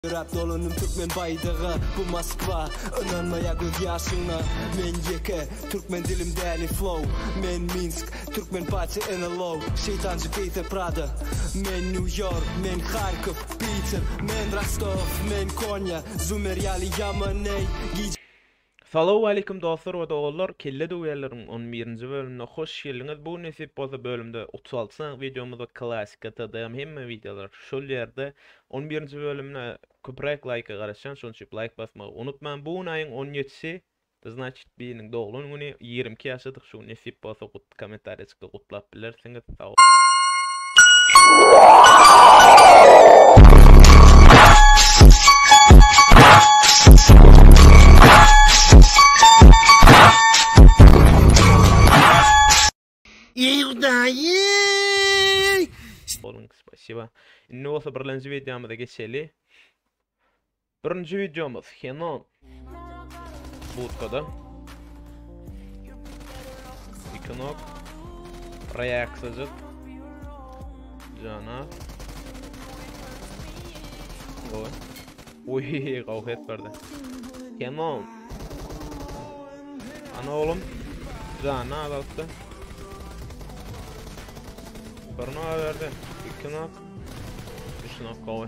Ýöräp dolandym türkmen baýdaga bu Moskwa Ynanmaýa göz ýaşyňa Men ýeke türkmen dilim däli flow Men Minsk türkmen party NLO Şeýtanjyk geýse Prada Men New York men Harkow Piter Men Rostow men Konýa Zumer ýaly ýaman eý Gije Salowmaleýkim dostlar we doganlar kelle döwýänleriň on birinji bölümine hoş geldiňiz bu gün nesip bolsa bölümde 36 sany wideomyz we klasika TDM hemme wideolar şol ýerde On birinji bölümine köpräk laýka garaşýan şonuň üçin laýk basmagy unutmaň bu gün aýyň on ýedisi znaçit biriniň doglan güni 22 ýaşadyk şu gün nesip bolsa gut kommentariýajykda gutlap bilersiňiz sag Eý Hudaýy! Boluň spasiba. Indi bolsa birlenji wideomyza geçeli. Birinji wideomyz Henon budkada. Iki nok. Reaksiýajyk. Jana. Gowy. Uy, gowy het berdi. Henon. Ana oğlum. Janyny azaltdy. Bir nok berdi. Iki nok. Üç nok gowy.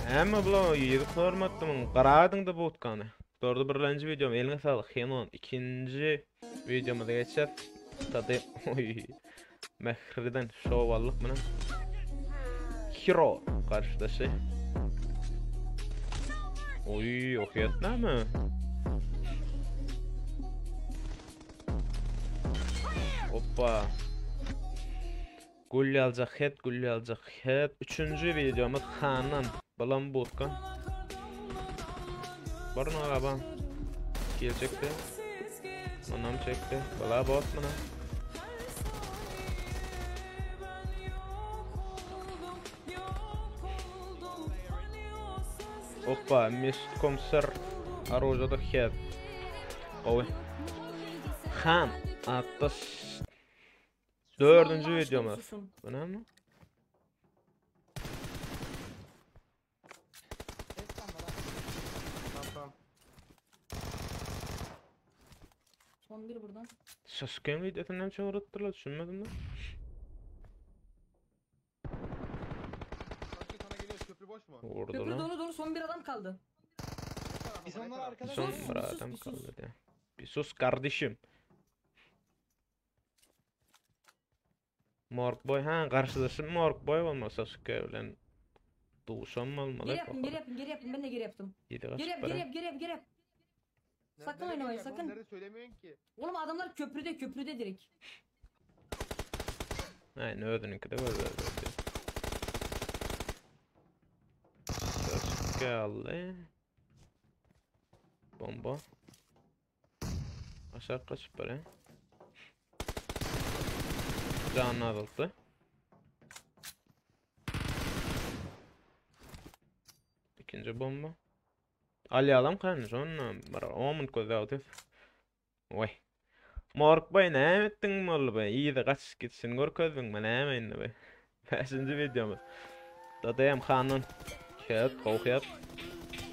Näme bula ýüzi görmedimmi? Garadyňda budkany. Dördi birlenji videom eliňe saglyk Henon. Ikinji videomuza geçer. Tadı. Oy. Mähriden şow aldyk muny. Hero garşydaşy. Oý, ohyat näme? Hoppa. Gül ýaljak het, gül ýaljak het. Üçünji videomuz Handan. Bulam budka. Bir nogaba. Geljekdi. Munam çekdi. Bula bot muna. Hoppa, Mesut komisar orужada head. Gowy. Han atda dördünji videomuz. Bu näme? Son bir buradan. Sasuke'nin videosunu näme üçin ugrutdyrlar düşünmedim ben. Sasuke sana geliyor köprü boş mu? Vurdu Köprü lan. dolu dolu son bir adam kaldı. Biz onları arkadan Son Sus, bir bir sus, adam bir sus. kaldı diye. Bir sus kardeşim. Morg boy ha garşydaşym Morg boy bolmasa Sasuke bilen duşan bolmaly. Geri yapın geri yapın geri yapın ben de geri yaptım. Ýedi Geri gaçyp yap geri bara. yap geri yap geri yap. Sakın oynamayın sakın. Nerede söylemiyorsun ki? Oğlum adamlar köprüde köprüde direkt. Aynen özüniňki de göz Sasuke aldy. Bomba. Aşağı kaçıp bara. Canını azaltdy. İkinci bomba. Alýalam kany şonda bir 10 minut gözläp otyr. Oý. Morkbaý näme etdiň boldy be? Ýygy gaçyş gitsin görkezdiň mi näme indi be? Beşinji videomuz. Dadayam handan. Şet, gowy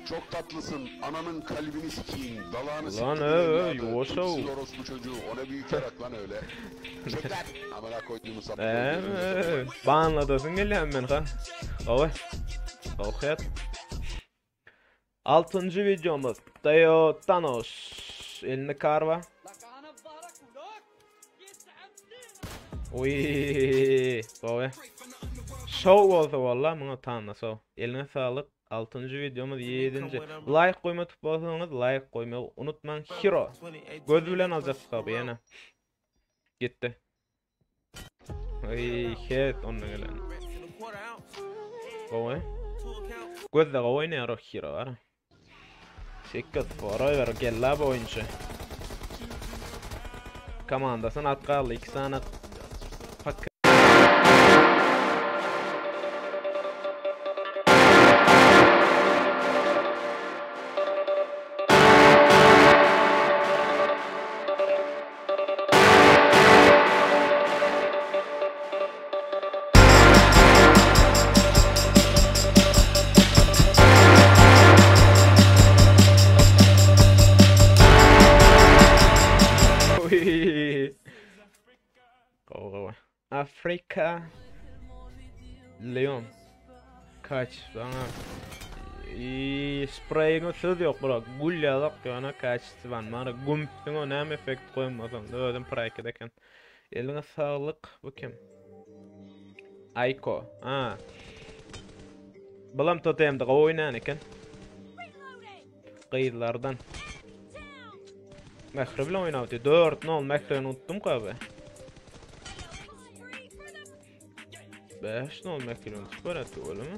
Çok tatlısın. Ananın kalbini sikeyim. Dalağını Ulan siktimin ö, ö, evladı. yuvaş o. Tipsiz orospu çocuğu. O ne büyük yarak lan öyle. Çek lan. Amına koyduğumu sapık. Eee, banladasyn gelýän men ha. Gowy. Gowy. Altynjy videomuz. Dayo Thanos. Elinde kar var. Oy, gowy. Show bolsa valla muňa tanna show. Eline saglyk. Altynjy videomuz ýedinji. Like goýmadyk bolsaňyz like goýmagy unutmaň. Hero. Göz bilen aljak bu ýene. Gitdi. Oy, het ondan gelen. Gowy. Gözde gowy oýnaýar o Hero var. Sekiz forever gella boýunça. Komandasyn at galdy 2 sany pak Gowy gowy. Afrika Leon. Kaç sana Spreýiňe söz ýok bro. Gül ýalak ýöne kaçstwan. Mana gümpsiň o näme effekt goýmasaň da özüm praýkada eken. Eliňe saglyk. Bu kim? Aýko. Ha. Bulam totemde gowy oýnaýan eken. Gyzlardan. Mähri bilen oýnapdy. 4-0 Mährini unutdum gaby. 5-0 Mährini unutup barýardy öylemi?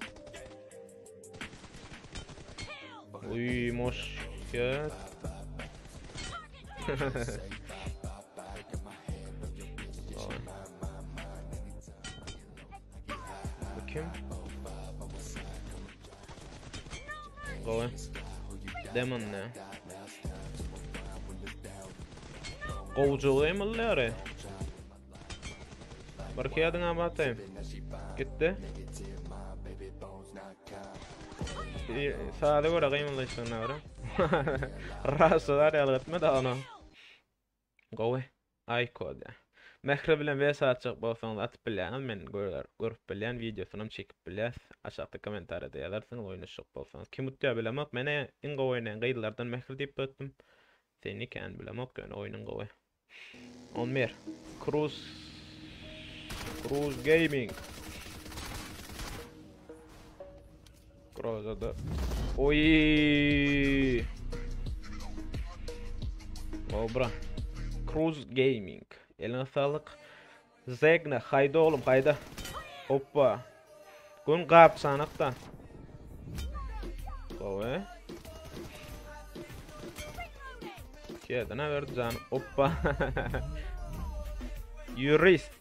Uy, moş. Gel. Bu kim? Gowy. Demon ne? Gowjygy emilleri. Bir kiýadyň abatayım. Gitdi. Saada göre gymyldyşdygyna göre. Raşlar ýaly etme da onu. Gowy. Aýko diýýär. Mähri bilen wes atjak bolsaňyz atyp bilýäňiz men görer görüp bilýän wideosynam çekip bilýäs aşakda kommentariýada ýazarsyňyz oýnaşjak bolsaňyz kim utýar bilemok menä iň gowy oýnaýan gyzlardan Mähri diýip ötdüm seni kän bilemok ýöne oýnuň gowy 11 Cruz Cruz Gaming Grozada. Oy. Obra. Cruz Gaming. Eline sağlık. Zegna hayda oğlum hayda. Hoppa. Gün gap sanakda. Gowy. Kedine verdi canım. Hoppa. Yurist.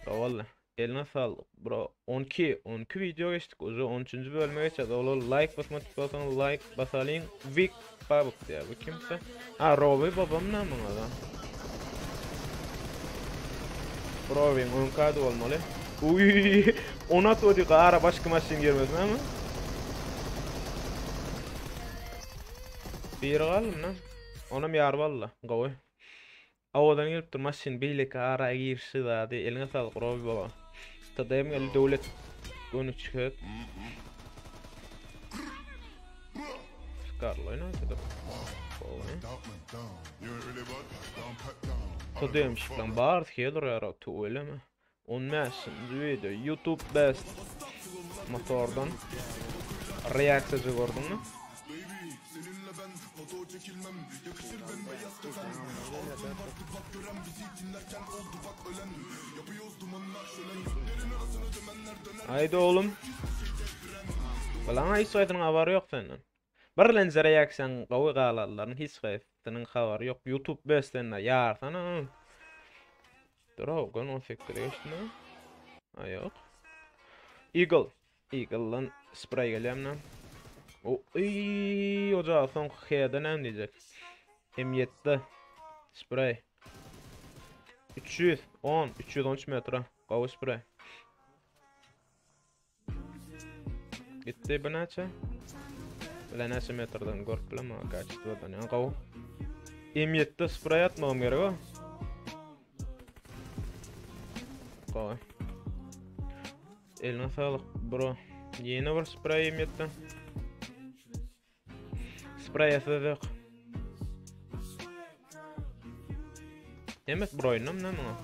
Valla. Eline saglyk bro. 12 12 wideo geçdik. Uje 13-nji bölüme geçýäs. Olar like basmadyk bolsaňyz like basalyň. Wik Babuk diýär. Bu kimse? Ha, Robi babam näme muňa da? Robiň öňki ady bolmaly. Uý, ona todi gara başga maşyn girmesin ama. Biri galdy lan. Onam ýar balla. Gowy. Owadan gelipdir maşyn beýleki ara girişi zady eliňe saglyk Robi baba. TDM geldi Döwlet göni çykyp. Skarlo oýnaýdyr. TDM şyklaň barysy hel urýar tüweleme. 15-nji video YouTube best motordan reaksiýa gördüňmi? Haydi oğlum. Bilaň hiç haýsynyň habary ýok senden. Birlenji reaksiýaň gowy galanlaryň hiç haýsynyň habary ýok. YouTube bestende ýarsana. Dur o gün 18 geçdimi? Ha ýok. Eagle. Eagle'dan spray gelýär O ey oja soňky H-de näme diýjek? M7 spray. 310, 313 metre. Gowy spray. Gitdi bu näçe? Bile näçe metrden görüp bilemok, kaçtı ýa gowy. M7 spray atmagym gerek o. Gowy. Eline sağlık bro. Ýene bir spray M7. Spray söz ýok. Emet bir oýnam näme muňa?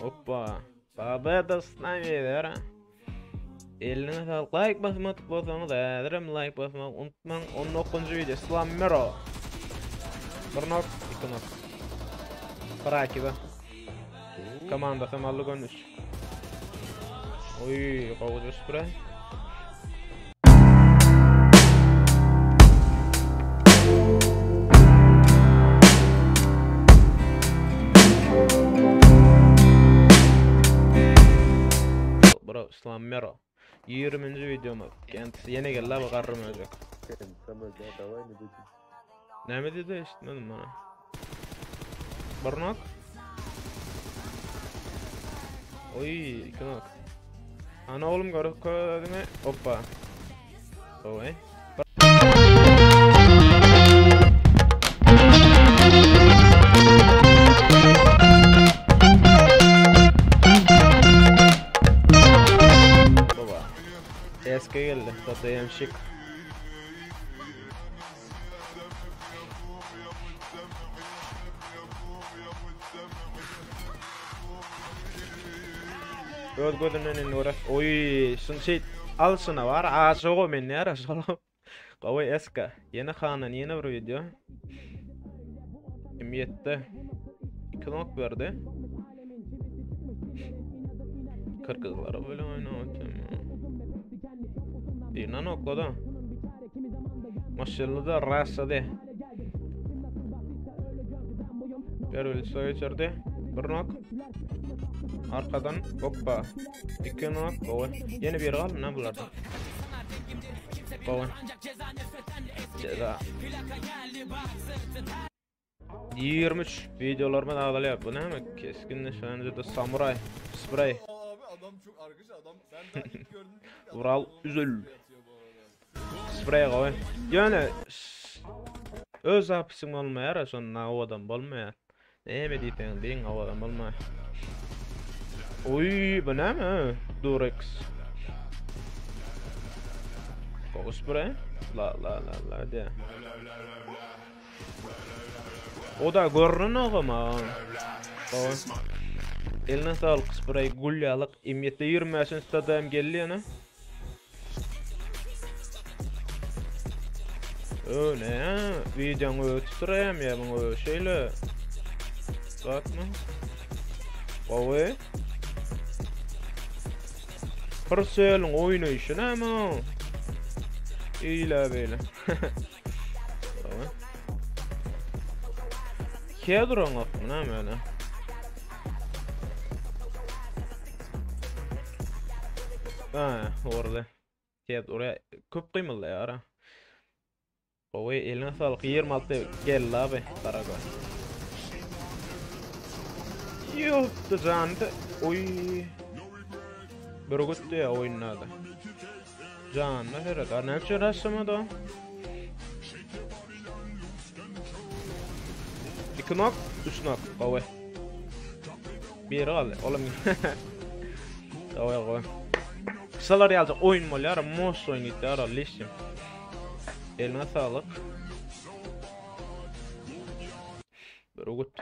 Hoppa. Pobeda s nami vera. Eliňe saglyk. Like basmadyk bolsaňyz häzirem like basmagy unutmaň. 19-njy video Slammero. Bir nok, iki nok. Rakibe. Komandasy mally görnüş. Oý, gowuja spray. Bro, Slammero. 20-nji videomyz. Kendisi ýene geldi bu garry möjek. Näme diýdi eşitmedim bana. Bir nok. Oý, iki nok. Ana oğlum görüp közüňe. Hoppa. Oý. Eske geldi. TDM şik. Öz gözünden indi göre. Oý, şun şey al şuna var. Aşyk o men näre şol. Gowy Eska. Ýene Handan ýene bir video. Kim ýetdi? 2 nok berdi. Kyrkyzlara böyle oýnamak. Birine noklady. Maşallah da rastlady. Berwilse geçirdi. Bir nok. Arkadan hoppa. 2 nok. Gowy. Ýene bir galdy ne bularda. Gowy. Ceza. 23 videolarymyz azalýar. Bu näme? Keskin nişanjyda samuray. Spray. Abi adam çok arkadaş adam ben daha ilk gördüğümde dedim ki adam Vural inanılmaz Üzül. sprey atıyor bu arada. Spray gowy. Ýöne öz apisiň bolmaýar, şonda owadan bolmaýar. Näme diýseň diýiň owadan bolmaýar. Oý, bu näme? Durex. Gowy spray. La la la la diýä. O da görünün ogama. Gowy. Eline sağlık spray gül ýalyk. M7 25 stadam geldi ýene. Öyle videoň özi tuturaýam ýa muň özi şeýle. Zatmy? Gowy. Pırseliň oýnaýşy näme? Eýle beýle. Gowy. Ikiye duran näme öyle? Ha, orada. Ikiye oraya köp gymyldy ýara. Gowy, eline sağlık. 26 geldi abi. Karagoy. Yoktu candı. Oy. Bir gutdy ya oýunlarda. Canına seret. Ar näme üçin rastlamady o? 2 nok, 3 nok. Gowy. Biri galdy. Olam. Gowy, gowy. Şolar ýaly oýun bolýar, mos oýun gitýär, lişim. Eline sağlık. Bir gut.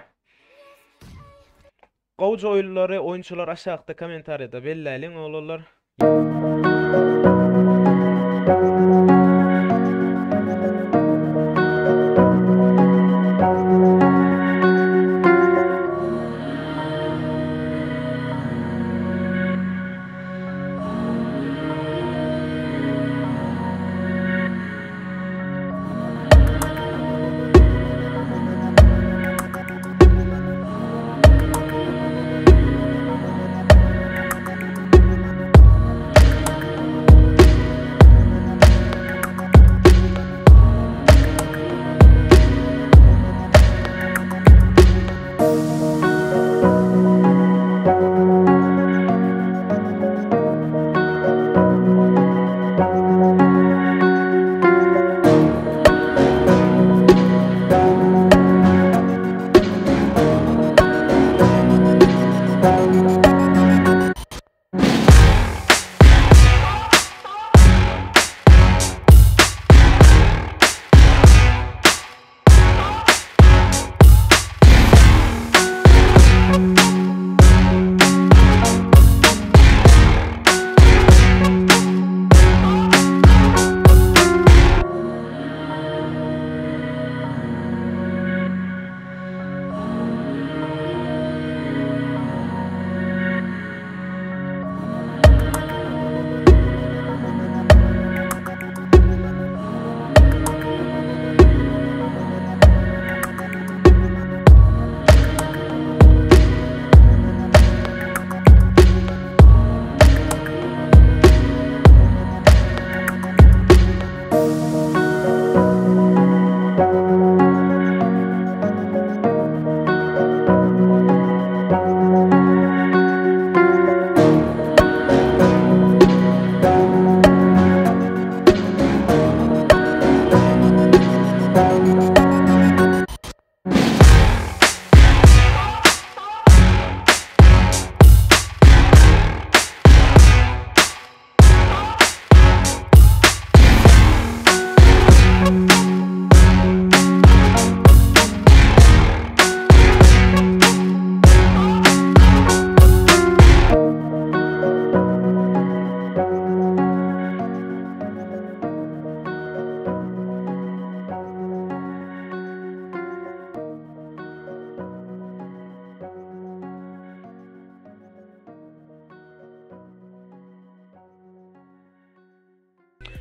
Gowja oýunlary oýunçylar aşakda kommentariýada belläliň oglanlar.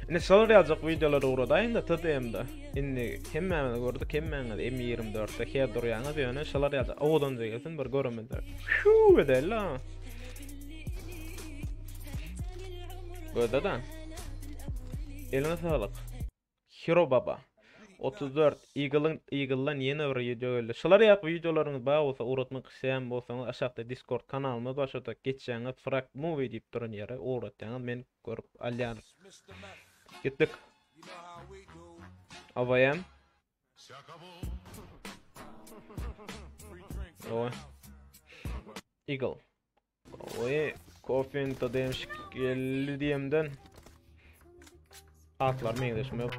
Indi şolar ýaljak wideolary ugradaýyň-da TDM-de. Indi hemmämiz gördük, hemmäňiz M24-de her durýaňyz, ýöne şolar ýaljak owadan gelsin bir göremizde. Hüw edeli. Gözde-de. Eliňe saglyk. Hero baba. 34 Eagle-yň Eagle-dan ýene bir wideo geldi. Şular ýaly wideolaryňyz bar bolsa ugratmak isleýän bolsaňyz aşakda Discord kanalymyz bar şo ýerde geçýäňiz Frag Movie diýip duran ýere ugratýaňyz men görüp alýan. Gitdik. AWM. Oý. Eagle. Oý, kofeň tadym geldi diýemden. Atlar meňzeşme.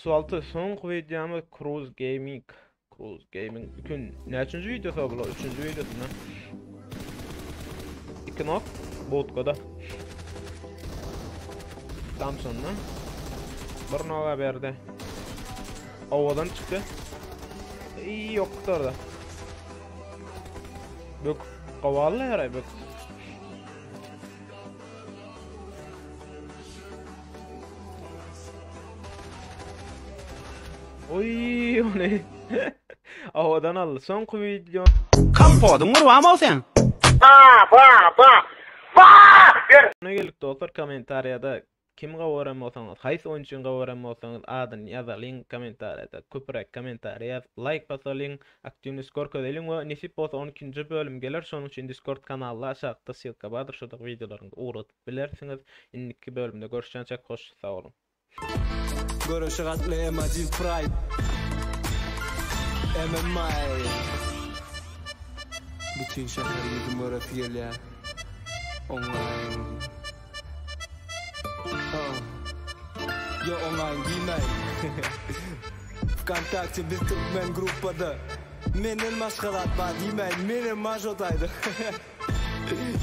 36 soňky wideomyz Cruise Gaming. Cruise Gaming bütün näçinji videosy bu? Üçünji videosynda. İki nok budkada. Thompson'dan bir noga berdi. Owadan çykdy. İyi yok orada. Bök gowally her bök. Oý, ony. Owadan aldy. Soňky video. Kompodyň gurbam ol sen. Ne geldik dostlar kommentariýada kim gowy bolsaňyz, haýsy oýunçyny gowy bolsaňyz adyny ýazalyň kommentariýada. Köpräk kommentariýa ýazyp, like basalyň, aktiwnost görkezeliň we nesip bolsa 12-nji bölüm geler. Şonuň üçin Discord kanalda aşakda ssylka bardyr. Şurada wideolaryňyzy ugradyp bilersiňiz. Indiki bölümde görüşýänçäk hoş sag boluň. Göreşe gatly M1 Pride MMA Bütün şäher ýüzüm göresi gelýär Oňaýyn Ah. Ýo oňaýyn diýmäýin Vkontakte biz türkmen gruppada Menden başga zat bar diýmäýin menem bar şo taýda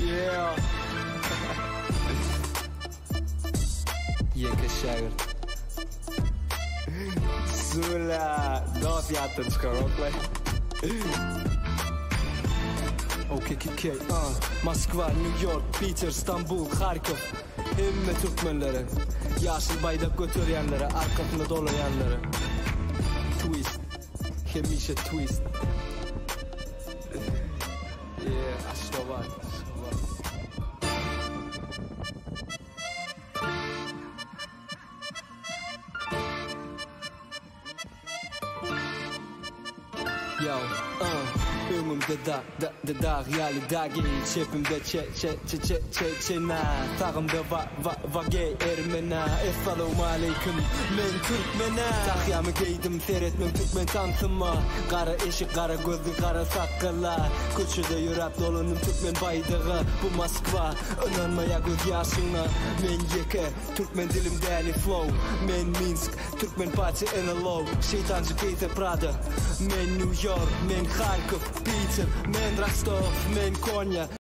Yeah. Ýeke şägirt. Sula, dost ýatdan çykaroklar. OKKK, uh, Moskwa, New York, Piter, Stambul, Harkov. Hemme türkmenlere, ýaşyl baýdak göterýänlere, arkasyna dolaýanlara. Twist. Hemişe twist. Yeah, Aşgabat, Aşgabat. Yo, uh, öňümde da, da, da, dag ýaly dagi, çepimde çe, çe, çe, çe, çe, çena, sagymda wa, wa, wa, ge, ermena, essalawmaleýkim, men türkmenä. Tahýamy geýdim, seretmeň türkmen tansyma, gara eşik, gara gözli, gara sakgala, köçede ýöräp dolandym türkmen baýdaga, bu Moskwa, ynanmaýa göz ýaşyňa, men ýeke, türkmen dilim däli flow, men Minsk, Türkmen party NLO, Şeytancık geýse Prada, men New York, men Harkov, Piter, men Rostov, men Konýa.